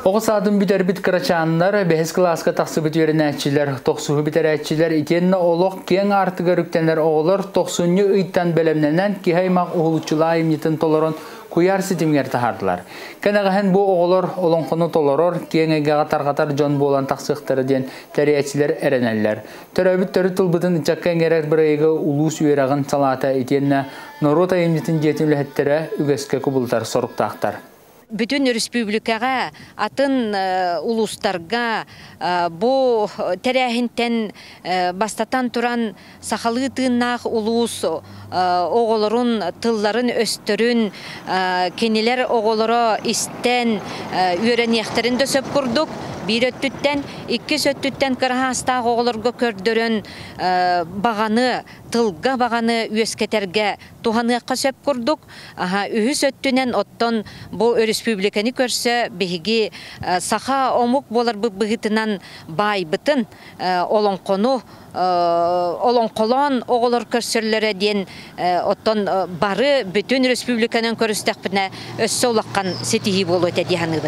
Оҕо саадын бүтэрбит кырачааннар, бэһис кылааска тахсыбыт үөрэнээччилэр, тохсуһу бүтэрээччилэр итиэннэ олох киэҥ аартыгар үктэнэр оҕолор тохсунньу ыйтан бэлэмнэнэн киһи аймах уһулуччулаах айымньытын толорон куйаар ситимигэр таһаардылар. Кэнэҕэһин бу оҕолор олоҥхону толорор, киэҥ эйгэҕэ тарҕатар дьон буолан тахсыахтара диэн тэрийээччилэр эрэнэллэр. Төрөөбүт төрүт тылбытын ыччакка иҥэрэр бырайыагы улуус үөрэҕин салаата итиэннэ норуот айымньытын дьиэтин үлэһиттэрэ үгэскэ кубулутар соруктаахтар. Бүтүн өрөспүүбүлүкэҕэ, атын улуустарга бу тэрээһинтэн бастатан туран сахалыы тыыннаах улуус оҕолорун тылларын-өстөрүн кинилэр оҕолоро истэн үөрэниэхтэрин да сөп курдук биир өттүттэн, иккис өттүттэн кыраһаастаах оҕолорго көрдөрөн баҕаны, тылга баҕаны үөскэтэргэ туһаныахха сөп курдук. Аһа, үһүс өттүнэн оттон бу өрөспүүбүлүкэни көрсө биһиги саха омук буоларбыт быһыытынан баайбытын олоҥхону олоҥхолоон оҕолор көрсөллөрө диэн оттон бары бүтүн республиканан көрүстэхпинэ өссө улахан ситиһии буолуо этэ дии саныыбын.